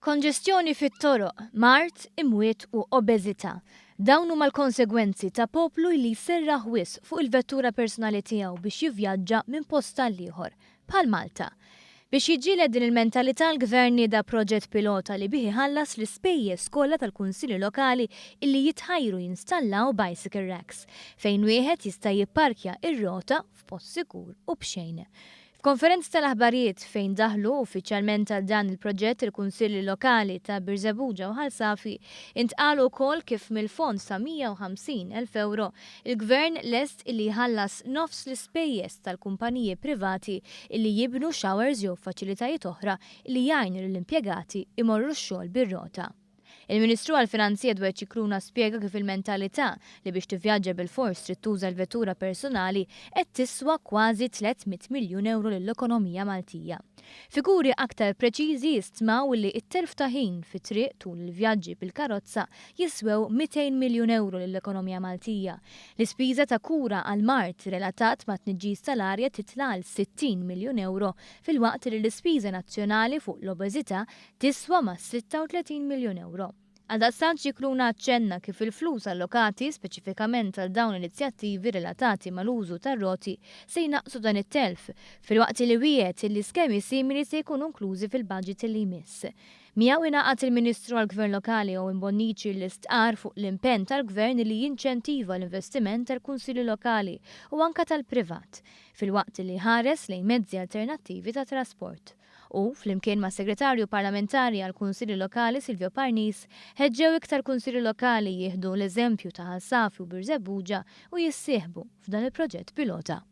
Konġestjoni fit-toroq, mard, imwiet u obeżità. Dawn huma l-konsegwenzi ta' poplu li jserraħ wisq fuq il-vettura personali tiegħu biex jivvjaġġa minn post għall-ieħor, bħal Malta. Biex jiġġieled din il-mentalità l-Gvern nieda proġett pilota li bih iħallas l-ispejjeż kollha tal-kunsilli lokali illi jitħajru jinstallaw bicycle racks, fejn wieħed jista' jipparkja r-rota f'post sikur u b'xejn. F'konferenza tal-aħbarijiet fejn daħlu uffiċjalment għal dan il-proġett il-Kunsilli Lokali ta' Birżebbuġa u Ħal Safi, intqal ukoll kif mill-fond ta' 150 elf ewro, il-Gvern lest illi jħallas nofs l-ispejjeż tal-kumpaniji privati illi jibnu showers jew faċilitajiet oħra illi jgħinu lill-impjegati jmorru x-xogħol bir-rota. Il-Ministru għall-Finanzi Edward Scicluna spjega kif il-mentalità li biex tivvjaġġa bilfors trid tuża l-vettura personali qed tiswa kważi 300 miljun ewro lill-ekonomija Maltija. Figuri aktar preċiżi jistmaw li t-telf ta' ħin fit-triq tul il-vjaġġi bil-karozza jiswew 200 miljun ewro lill-ekonomija Maltija. L-ispiża ta' kura għall-mard relatat mat-tniġġis tal-arja titla' għal 60 miljun ewro filwaqt li l-ispiża nazzjonali fuq l-obeżità tiswa mas-36 miljun ewro. Għaldaqstant Scicluna aċċenna kif il-flus allokati speċifikament għal dawn l-inizjattivi relatati mal-użu tar-roti se jnaqqsu dan it-telf, filwaqt li wiegħed li skemi simili se jkunu inklużi fil-budget li jmiss. Miegħu ingħaqad il-Ministru għall-Gvern Lokali Owen Bonnici li stqarr fuq l-impenn tal-Gvern li jinċentiva l-investiment tal-Kunsilli Lokali u anke tal-privat, filwaqt li jħares lejn mezzi alternattivi ta' trasport. U, flimkien mas-Segretarju Parlamentari għall-Kunsilli Lokali Silvio Parnis, ħeġġew iktar Kunsilli Lokali jieħdu l-eżempju ta' Ħal Safi u Birżebbuġa u jissieħbu f'dan il-proġett pilota.